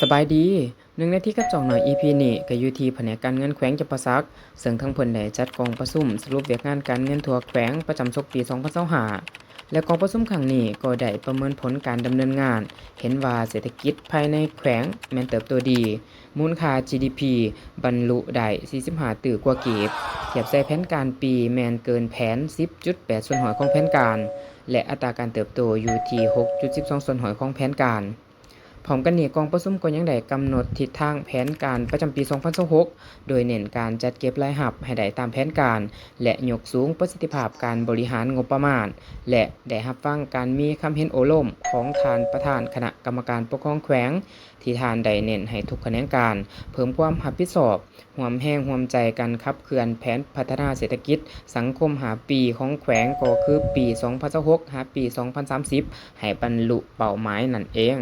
ສະບາຍດີ, ໜຶ່ງນາທີກັບຈອງໜ້ອຍ ອີພີນີ້ກໍຢູ່ທີ່ພະແນກການເງິນແຂວງຈຳປາສັກ, ເຊິ່ງທາງເພິ່ນໄດ້ຈັດກອງປະຊຸມສະຫຼຸບວຽກງານການເງິນທົ່ວແຂວງປະຈຳສົກປີສອງພັນຊາວຫ້າ ແລະ ກອງປະຊຸມຄັ້ງນີ້ກໍໄດ້ປະເມີນຜົນການດຳເນີນງານ, ເຫັນວ່າເສດຖະກິດພາຍໃນແຂວງແມ່ນເຕີບໂຕດີ, ມູນຄ່າ ຈີດີພີ ບັນລຸໄດ້ສີ່ສິບຫ້າຕື້ກວ່າກີບ, ທຽບໃສ່ແຜນການປີແມ່ນເກີນແຜນສິບຈຸດແປດສ່ວນຮ້ອຍຂອງແຜນການ ແລະ ອັດຕາການເຕີບໂຕຢູ່ທີ່ຫົກຈຸດສິບສອງສ່ວນຮ້ອຍຂອງແຜນການ. ພ້ອມກັນນີ້, ກອງປະຊຸມກໍຍັງໄດ້ກຳນົດທິດທາງແຜນການປະຈຳປີສອງພັນຊາວຫົກ ໂດຍເນັ້ນການຈັດເກັບລາຍຮັບໃຫ້ໄດ້ຕາມແຜນການ ແລະ ຍົກສູງປະສິດທິພາບການບໍລິຫານງົບປະມານ ແລະ ໄດ້ຮັບຟັງການມີຄຳເຫັນໂອ້ລົມຂອງທ່ານປະທານຄະນະກຳມະການປົກຄອງແຂວງ ທີ່ທ່ານໄດ້ເນັ້ນໃຫ້ທຸກຂະແໜງການເພີ່ມຄວາມຮັບຜິດຊອບ, ຮ່ວມແຮງຮ່ວມໃຈກັນຂັບເຄື່ອນແຜນພັດທະນາເສດຖະກິດສັງຄົມຫ້າປີຂອງແຂວງ ກໍຄືປີສອງພັນຊາວຫົກ ຫາປີສອງພັນສາມສິບ ໃຫ້ບັນລຸເປົ້າໝາຍນັ້ນເອງ.